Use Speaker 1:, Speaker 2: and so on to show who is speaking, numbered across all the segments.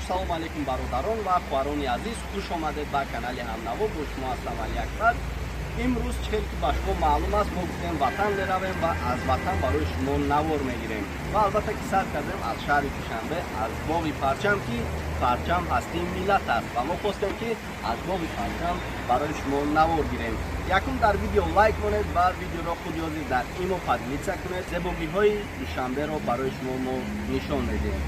Speaker 1: Салому алейкум, бародарон ва хоҳарони азиз, хуш омадед ба канали Ҳамнаво. Бо шумо ҳастам Алиакбар. Имрӯз, чӣ хеле ки ба шумо маълум аст, мо гуфтем, ватан меравем ва аз ватан барои шумо навор мегирем. Ва албатта ки сар кардем аз шаҳри Душанбе, аз боғи Парчам, ки парчам ҳастии миллат аст, ва мо хостем, ки аз боғи Парчам барои шумо навор гирем. Якум, дар видео лайк монед ва видеоро худи ҳозир дар имо поделиться кунед. Зебогиҳои Душанберо барои шумо мо нишон медиҳем.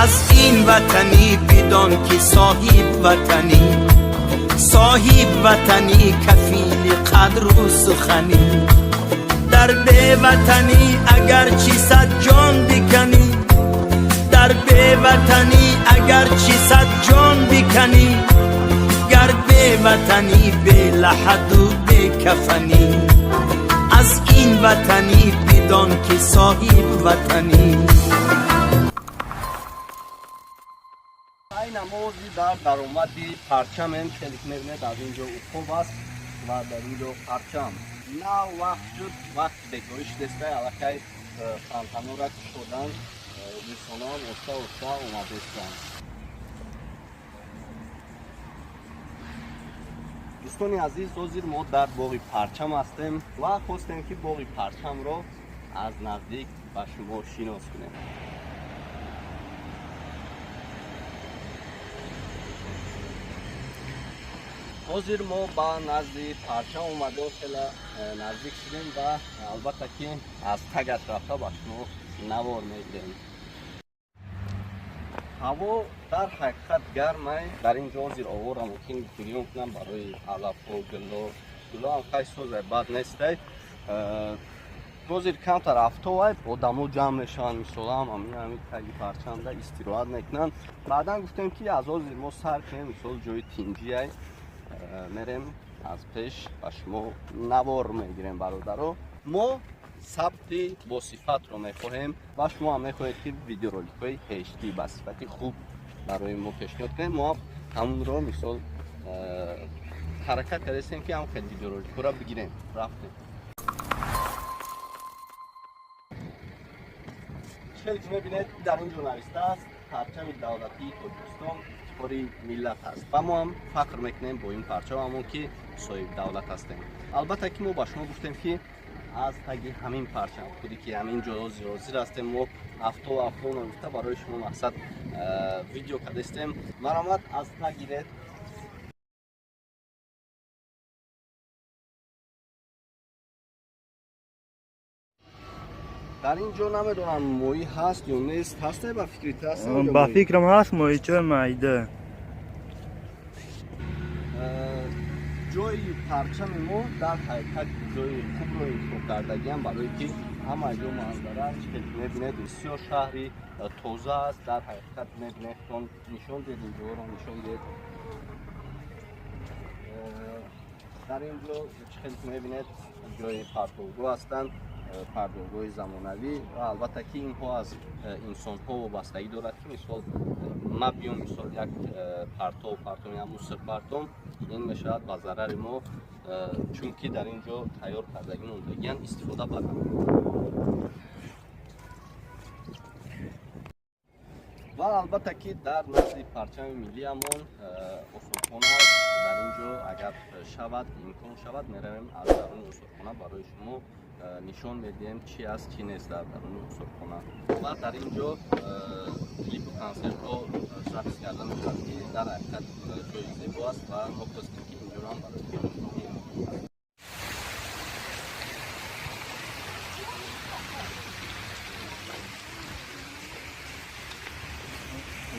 Speaker 2: Аз ин ватанӣ бидон, ки соҳиб ватанӣ, соҳиб ватанӣ кафили қадру суханӣ. Дар беватанӣ агарчи сад ҷон биканӣ, дар беватанӣ агарчи сад ҷон биканӣ, гар беватанӣ белаҳаду бекафанӣ, аз ин ватанӣ бидон, ки соҳиб ватанӣ.
Speaker 1: Ай намози дар даромади парчамем. Хеле ки мебинед, аз ин ҷо уқоб аст ва дар ин ҷо парчам. Нав вақт шуд, вақти бегоҳӣ шудеста, аллакай фонтанора кушодан, инсонҳоам оста оста омадестанд. Дӯстони азиз, ҳозир мо дар боғи Парчам ҳастем ва хостем, ки боғи Парчамро аз наздик ба шумо шинос кунем. Ҳозир мо ба назди парчам омадем, хеле наздик шудем ва албатта ки аз тагаш рафта ба шумо навор мегирем. Ҳаво дар ҳақиқат гармай. Дар ин ҷо ҳозир овора мумкин гирён кунам барои алафҳо, гулло. Гуллоам хай созай, бад нестай. Ҳозир камтар афтовай, одамо ҷамъ мешаванд, мисолам ҳамин таги парчамда истироҳат мекунанд. Баъдан гуфтем, ки аз ҳозир мо сар кунем, мисол, ҷои тинҷиай, мерем, аз пеш ба шумо навор мегирем. Бародаро, мо сабти босифатро мехоҳем ва шумо ҳам мехоҳед, ки видеороликҳои HD ба сифати хуб барои мо пешниҳод кунем. Мо ҳамонро, мисол, ҳаракат кардастем, ки ҳам хел видеороликҳоро бигирем. Рафтем. Хеле ки мебинед, дар ин ҷо навистааст: парчами давлатии Тоҷикистон ифтихори миллат аст. Ва мо ҳам фахр мекунем бо ин парчам, ҳамон ки соҳиби давлат ҳастем. Албатта ки мо ба шумо гуфтем, ки аз таги ҳамин парчам, худе ки ҳамин ҷо ҳозир ҳастем, мо афтов афтов нагуфта барои шумо мақсад видео кардастем. Маромад, аз таг гиред. Дар ин ҷо намедонам, моҳӣ ҳаст ё нест. Ҳасте, ба фикри ту ҳаст?
Speaker 3: Ба фикрам, ҳаст моҳичои майда.
Speaker 1: Ҷои парчами мо дар ҳақиқат ҷои хубро интихоб кардагиам, барое ки ҳама ҷо манзара, чӣ хел ки мебинед, бисёр шаҳри тоза аст. Дар ҳақиқат мебинед, худтон нишон диҳед, инҷоро нишон диҳед. Дар ин ҷо, чӣ хел ки мебинед, ҷои партовгоҳ ҳастанд, партовгоҳи замонавӣ. Ва албатта ки инҳо аз инсонҳо вобастагӣ дорад, ки мисол ма биём, мисол, як партов партом, як мусор партом, ин мешавад ба зарари мо, чунки дар ин ҷо тайёр кардагӣ мондагиян, истифода баранд. Ва албатта ки дар назди парчами миллиамон осорхона аст. Дар ин ҷо агар шавад, имкон шавад, меравем, аз даруни осорхона барои шумо нишон медиҳем, чи аст, чи нест дар даруни осорхона. Ва дар ин ҷо клипу консертҳо запись карда мешавад, ки дар ҳақиқат ҷои зебо аст ва мо хостем, ки инҷоро ҳам барои шумо нишон диҳем.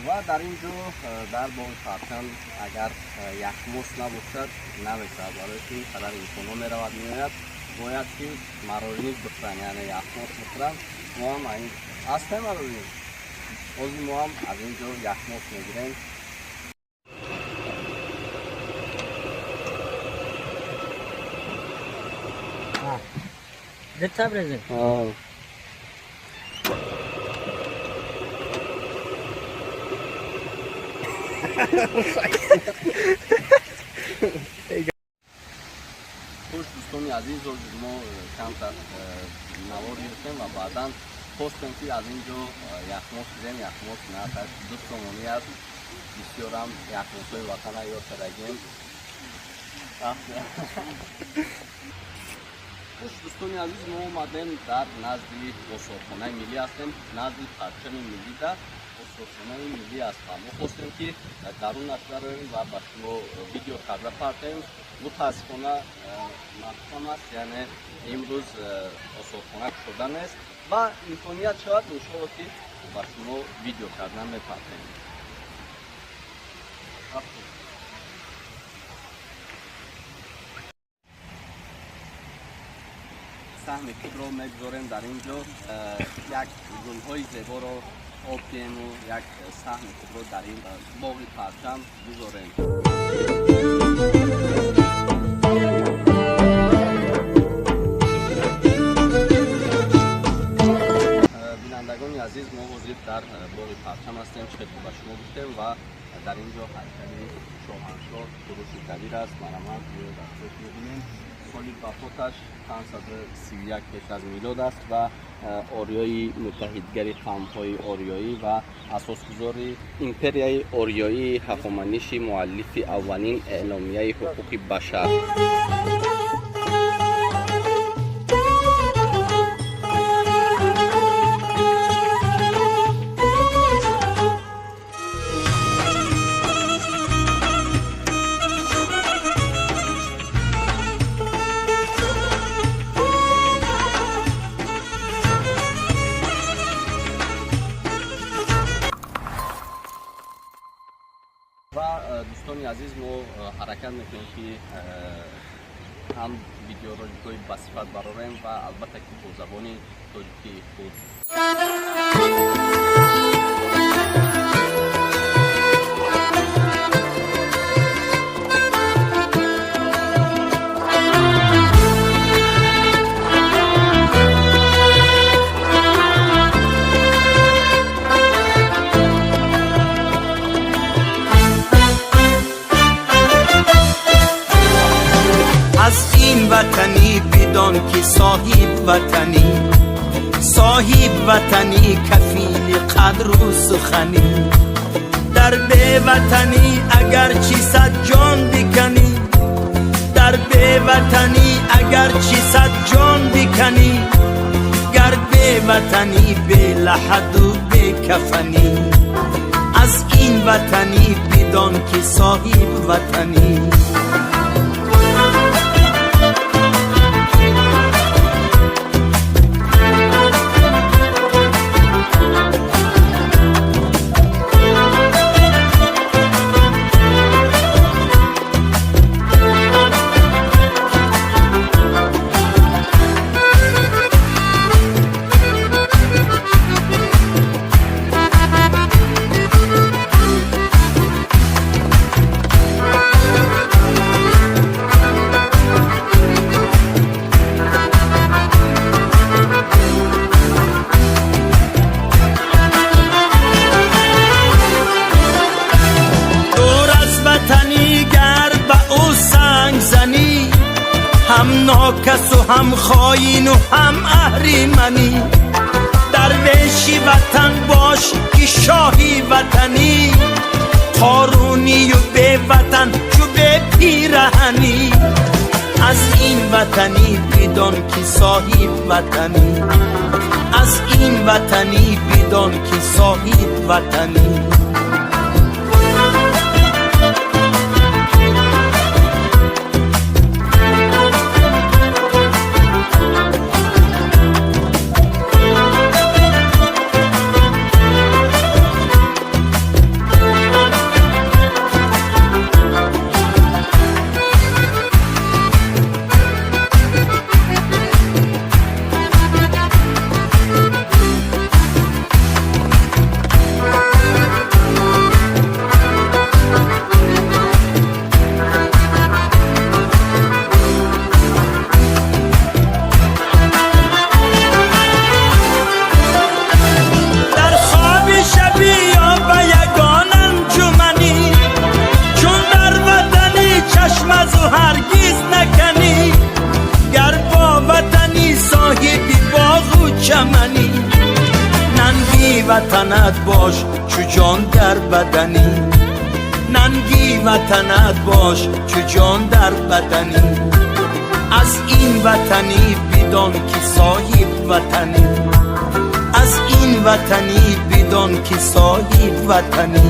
Speaker 1: Ва дар ин ҷо, дар боғи Парчам, агар яхмос набошад, намешавад, барое ки ин қадар инсонҳо меравад, меояд, бояд ки мороженик бихӯранд, яъне яхмос бихӯранд. Мо ҳам ҳастем мороженик, ҳозир мо ҳам аз ин ҷо яхмос мегирем.
Speaker 4: Дета брезем.
Speaker 1: Хуш, дӯстони азиз, ҳозир мо камтар навор гирифтем ва баъдан Хостем, ки аз ин ҷо яхмос гирем. Яхмос нархаш 2 сомонӣ аст. Бисёрам яхмосҳои ватана ёд кардагем. Хуш, дӯстони азиз, мо омадем, дар назди осорхонаи миллӣ ҳастем. Назди парчами миллӣ дар осорхонаи миллӣ аст ва мо хостем, ки дарунаш дароем ва ба шумо видео карда партем. Мутаассифона, маҳкам аст, яъне имрӯз осорхона кушода нест ва имконият шавад, иншоалло, ки ба шумо видео кардан мепартем. Саҳми худро мегузорем дар ин ҷо, як гулҳои зеборо об диҳему як саҳми худро дар ин боғи парчам гузорем. Бинандагони азиз, мо ҳозир дар боғи парчам ҳастем, чӣ ба шумо гуфтем, ва дар ин ҷо ҳайкали шоҳаншоҳ Куруши Кабир аст. Марҳамат, дар пеш мебинем. Соли вафоташ 531 пеш аз милод аст ва ориёи муттаҳидгари қавмҳои ориёӣ ва асосгузори империяи ориёии Ҳахоманиши, муаллифи аввалин эъломияи ҳуқуқи башар. Ва дӯстони азиз, мо ҳаракат мекунем, ки ҳам видеороликҳои басифат барорем ва албатта, ки бо забони тоҷикии худ.
Speaker 2: Аз ин ватанӣ бидон, ки соҳиб ватанӣ, соҳиб ватанӣ кафили қадру суханӣ. Дар беватанӣ агарчи сад ҷон биканӣ, дар беватанӣ агарчи сад ҷон биканӣ, гар беватанӣ белаҳаду бекафанӣ, аз ин ватанӣ бидон, ки соҳиб ватанӣ. Дур аз ватанӣ гар ба ӯ санг занӣ, ҳам нокасу ҳам хоину ҳам аҳриманӣ. Дарвеши ватан бош, ки шоҳи ватанӣ, қорунию беватан чу бепираҳанӣ. Аз ин ватанӣ бидон, ки соҳиб ватанӣ, аз ин ватанӣ бидон, ки соҳиб ватанӣ. Бош чу ҷон дар баданӣ, нанги ватанат бош чу ҷон дар баданӣ. Аз ин ватанӣ бидон ки соҳиб ватанӣ, аз ин ватанӣ бидон ки соҳиб ватанӣ.